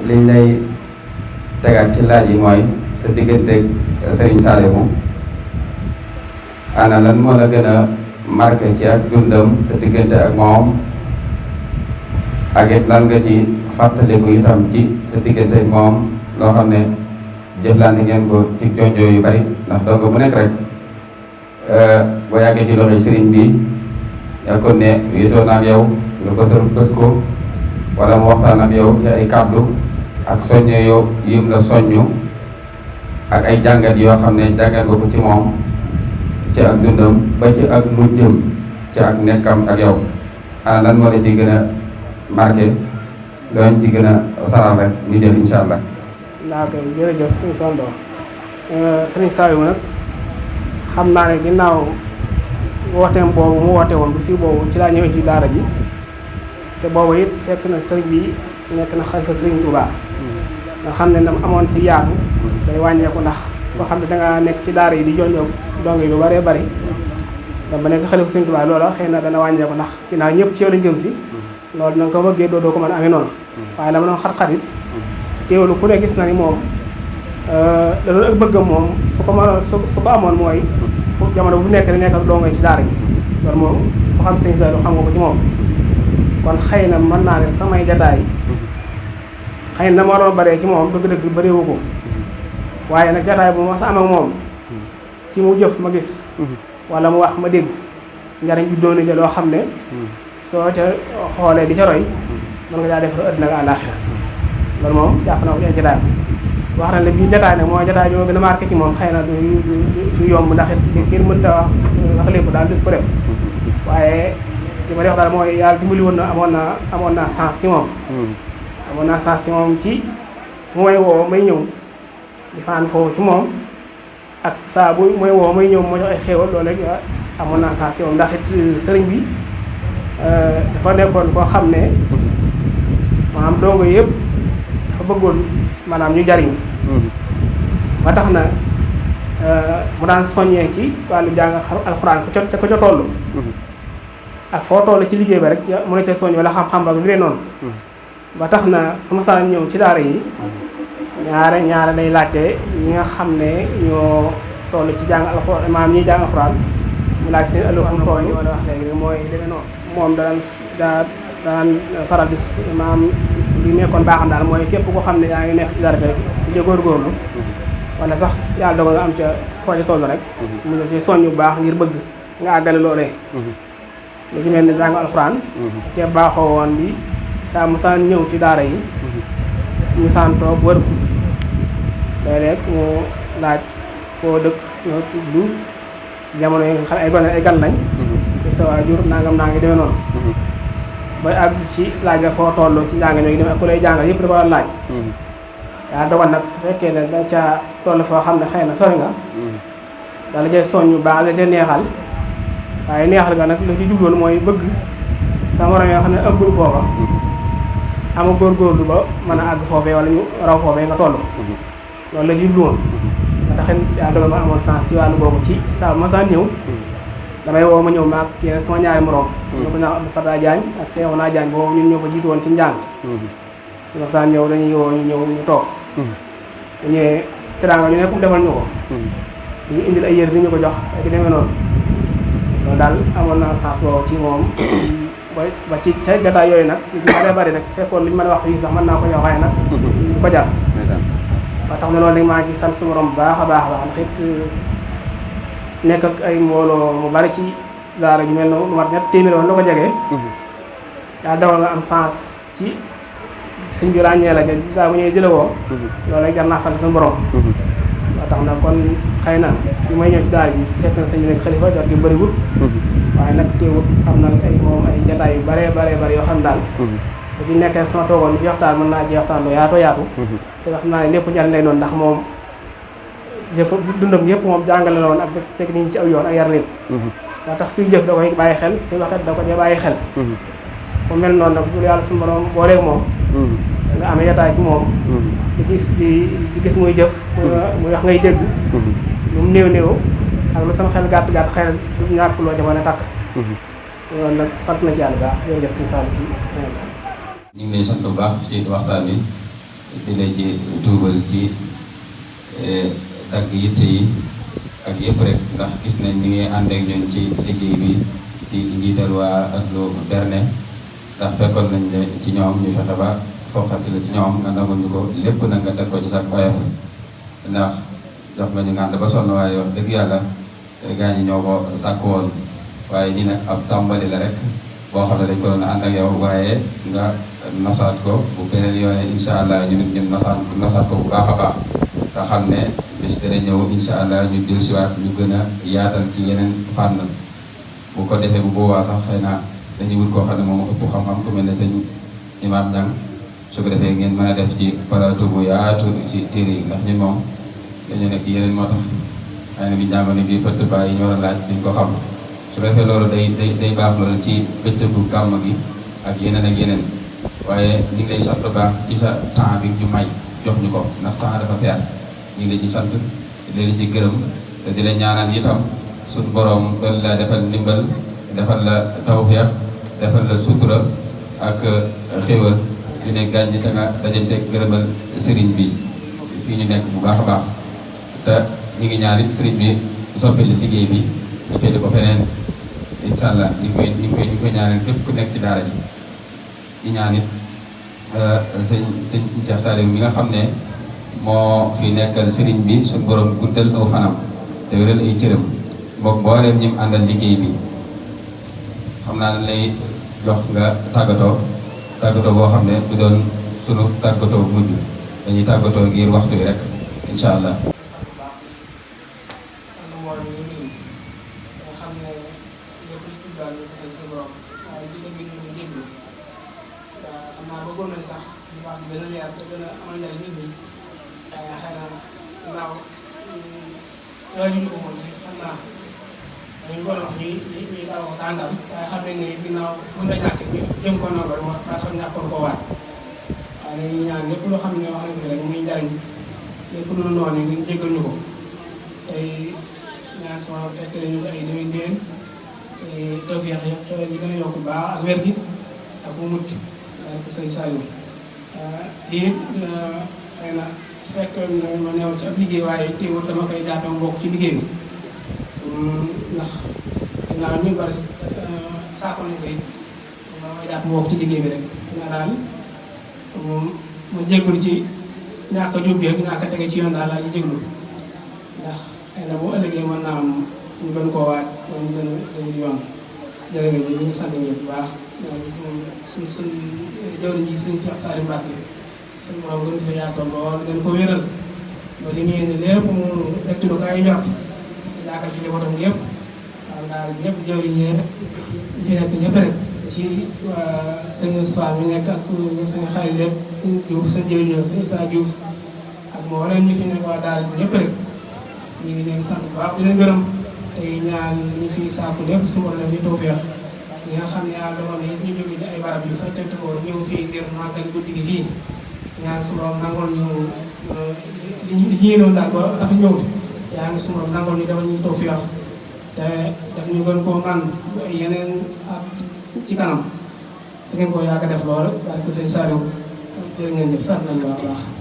liñ lay tegaat ci laaj yi mooy sa digganteeg Serigne Saliou ana lan moo la gën a marqué ci ak dundam sa diggante ak moom ak it lan nga ci fàttaliku itam ci sa diggante ak moom loo xam ne jëflante ngeen ko ci jonjoo yu bari ndax donc bu nekk rek boo yàggee ci loxo Serigne bi yakkoon ne wéetoo na ak yow nga bës ko wala mu waxtaan ak yow ci ay kàddu ak soññe yow yim la soññu ak ay jàngat yoo xam ne jàngat nga ko ci moom ci ak dundam ba ci ak mujjëm ci ak nekkam ak yow ana lan moo la ci gën a marqué loolu ci gën a saral rek ñu jël incha allah. waaw kay jërëjëf suñu Fallou Serigne Saliou nag xam naa ne ginnaaw wooteem boobu mu woote woon bu si boobu ci laa ñëwee ci daara ji te boobu it fekk na sëriñ bi nekk na xalifa Serigne Touba nga xam ne nam amoon ci yaatu day wàññeeku ndax koo xam ne dangaa nekk ci daara yi di jonjoo dong yi lu bëree bëri dama nekk xalifa Serigne Touba loola xëy na dana wàññeeku ndax ginnaaw ñëpp ci yow lañ jëm si loolu na nga ko bëggee doo ko mën a amee noonu waaye dama doon xat-xat it teewlu ku ne gis na ni moom da doon ak bëggam moom su ko amoon mooy fu jamono bu nekk di nekk ak dongo ci daara ji loolu moom ku xam Serigne Saliou xam nga ko ci moom kon xëy na mën naa ne samay jataay xëy na ma waroon baree ci moom dëgg-dëgg bëreewu ko waaye nag jataay bu ma sa am ak moom ci mu jëf ma gis wala mu wax ma dégg njariñ ju doon ca loo xam ne soo ca xoolee di ca roy mën nga caa def àddina ak àllaaxira loolu moom jàpp na ko ci ay jataay wax na ne bii jataay nag mooy jataay bi ma gën a marqué ci moom xëy na du yomb ndax it kenn mënta wax lépp daal dis ko def waaye li ma di wax daal mooy yàlla dimbali woon na amoon naa chance ci moom amoon naa chance ci moom ci mu may woo may ñëw di fanaan foofu ci moom ak saa bu may woo may ñëw moo jox ay xéewal loolu rek amoon naa chance ci moom ndax it sëriñ bi dafa nekkoon koo xam ne maanaam dongo yëpp dafa bëggoon maanaam ñu jariñ ba tax na mu daan soññee ci wàllu jàng alxuraan ko ca toll ak foo toll ci liggéey ba rek mu ne ca soññ wala xam-xam ba lu dee noonu ba tax na su ma saa ñëw ci daara yi ñaare day laajte ñi nga xam ne ñoo toll ci jàng alxuraan maanaam ñiy jàng alxuraan mu laaj seen ëllëg fu mu toll wala wax léegi mooy demee noonu moom daan faral di maanaam li nekkoon baaxam daal mooy képp koo xam ne yaa ngi nekk ci dara di ca góorgóorlu wala sax yàlla dogal nga am ca foo ca toll rek mu nga ci soññ bu baax ngir bëgg nga àggale loolee lu ci mel ni jàng alxuraan cee baaxoo woon bi saa mu saan ñëw ci daara yi ñu saan toog wër ko léeg-léeg mu laaj koo dëkk ñoo tudd jamono yi nga xam ay gone ay gan lañ te sa waajur nangam naa ngi demee noonu bay àgg ci laaj la foo toll ci njàng ñoo ngi demee ak ku lay jàngal yëpp da ko doon laaj yaa dogal nag su fekkee ne da ca toll foo xam ne xëy na sori nga dala cay soññ bu baax la ca neexal waaye neexal nga nag lu ci jubloon mooy bëgg sa morom yoo xam ne ëggul foofa ama góorgóorlu ba mën a àgg foofee wala ñu raw foofee nga toll loolu la ci jubluwoon nga taxit yaa dogal ma amoon sens ci wàllu boobu ci saa ma saa ñëw damay woo ma ñëw maag kii sama ñaari morom ñoo ko ñaax Abdou Fatah Diagne ak Cheikhouna Diagne boobu ñun ñoo fa jiitu woon ci njàng su ma saa ñëw dañuy woo ñu ñëw ñu toog bu ñëwee teraanga ñu nekk defal ñu ko ñu indil ay yër di ñu ko jox ak demee noonu loolu daal amoon naa sens boobu ci moom ba ci ca jataay yooyu nag lu ci bari nag su fekkoon lu ñu mën a wax fii sax mën naa ko jox waaye nag du ko jar ba tax na loolu nag maa ngi ci sant su borom bu baax a baax ndax it nekk ak ay mbooloo mu bari ci daara ju mel noonu lu mat ñett téeméer woon la ko jegee daa dawal nga am sens ci sëñ bi ràññee la ca saa bu ñëwee jële woo loolu rek jar naa sant suñu borom ba tax na kon xëy na bi may ñëw ci daara ji fekk na sëñ bi nekk xalifa jot gi bëriwul waaye nag teewut am na ay moom ay jataay yu bare yoo xam daal bu ci nekkee sama toogoon ci waxtaan mën naa ci waxtaan lu yaatu te xam naa ne lépp njariñ lay doon ndax moom jëf dundam yëpp moom jàngale la woon ak teg nit ñi ci aw yoon ak yar leen moo tax suy jëf da koy bàyyi xel suy waxet da ko dee bàyyi xel ku mel noonu nag bu yàlla suñu borom booleeg moom nga amee yataay ci moom di gis muy jëf muy wax ngay dégg lu mu néew ak lu sama xel gàtt xëy na du ñàkk loo jamono tàkk loolu nag sant na ci yàlla baax jërëjëf suñu sall ci ñu ngi lay sant bu baax ci waxtaan bi di la ci tuubal ci dagg yitte yi ak yëpp rek, ndax gis nañ ni ngay ànd ak ñun ci liggéey bi ci njiital waa ahlu berne, ndax fekkoon nañ ne ci ñoom ñu fexe ba foqati la ci ñoom nga nangul ñu ko lépp na nga teg ko ci sax oyof, ndax jox nga ñu ngànd ba sonn, waaye wax dëgg yàlla gaa ñi ñoo ko sàkk woon, waaye nii nag ab tàmbali la rek boo xam ne dañ ko doon ànd ak yow, waaye nga nosaat ko bu beneen yoone incha allah ñu nit ñun nosaat ko bu baax a baax, te xam ne bis dana ñëw incha allah ñu dil siwaat ñu gën a yaatal ci yeneen fànn. bu ko defee bu boobaa sax xëy na dañuy wut koo xam ne moom ëpp xam-xam ku mel ne sëñ Imaam Ñang, su ko defee ngeen mën a def ci plateau bu yaatu ci téere yi, ndax ñun moom dañu nekk ci yeneen moo tax xëy na bi jàngoon ne bii fëtt bàyyi yi ñu war a laaj duñ ko xam. su ko defee loolu day baax loolu ci bëccëgu gàmm gi ak yeneen waaye ñu ngi lay sant bu baax ci sa temps bi ñu may jox ñu ko, ndax temps dafa seer. ñu ngi leen ci sant di leen ci gërëm te di leen ñaanal itam suñ borom doon la defal ndimbal, defal la tawfeex, defal la sutura ak xéwal yu ne gàññi te nga dajanteeg gërëmal sëriñ bi fii ñu nekk bu baax a baax. te ñu ngi ñaan it sëriñ bi soppi la liggéey bi nga féete ko feneen incha allah ñu ngi koy ñaanal képp ku nekk ci daara ji. di ñaan it sëñ Cheikh Saliou mi nga xam ne moo fi nekkal sëriñ bi suñ borom guddal aw fanam te wéral ay cëram mbokk mbooleem ñi mu àndal liggéey bi. xam naa ne lay jox nga tàggatoo boo xam ne du doon sunu tàggatoo mujj, dañuy tàggatoo ngir waxtu yi rek incha allah. bëggoon nañ sax di wax di gën a leer te gën a amal njariñ nit ñi, waaye xëy na ginnaaw yooyu ñu ko woon xam naa dañu doon wax ñuy daw ko tàngal, waaye xam nañ ne ginnaaw mën na ñàkk ñu jëm ko nangal moo tax ñàkkoon ko waat. waaye dañuy ñaan lépp loo xam ne wax nañ fi rek muy njariñ lépp lu noonu ngeen jéggal ñu ko, tey ñaan sama fekk nañu ko ay déwén te tawfeex yëpp xewal yi gën a yokk baax ak wér gi ak mu mucc ak sëñ Saliou. lii xëy na fekk ma neew ci ab liggéey, waaye teewul dama koy jàppe mu bokk ci liggéey bi, ndax ginnaaw ñu bari saako nañ ko it dama koy jàppe mu bokk ci liggéey bi rek. na daal ma jéggul ci ñàkk a jub ak ñàkk a tege ci yoon daal laa ci jéglu, ndax xëy na bu ëllëgee mën naa am ñu gën koo waaj ñu gën a yoon. jërëjëf ñu ngi sant ñëpp bu baax suñ jawriñ ji sëñ Cheikh Saliou Mbacké suñu borom gën fa yaatal lool gën ko wéral ba li ngeen ne lépp mu def ci lu kaay njort yaakaar fi njabootam yëpp. waaw daal ñëpp jawriñ ñi fi nekk ñëpp rek ci sëñ Sow mi nekk ak sëñ xarit lépp sëñ Diouf sëñ jawriñ sëñ Issa Diouf ak moo leen ñu fi nekk waa daal ñëpp rek ñu ngi leen sant bu baax di leen gërëm tey ñaan ñu fi sàkku lépp su ma def ñu tawfeex ñi nga xam ne yàlla dogal na ñu jóge ci ay barab yu fa tënt ko ñëw fii ngir màggal guddi gi fii ñaan su borom nangol ñu li ci yéenoon daal ba tax ñëw fi yaa ngi su borom nangol ñu defal ñu tawfeex te daf ñu gën koo man yeneen at ci kanam te ngeen koo yàgg def lool barke sëñ Saliou jërë ngeen jëf sant nañu baax.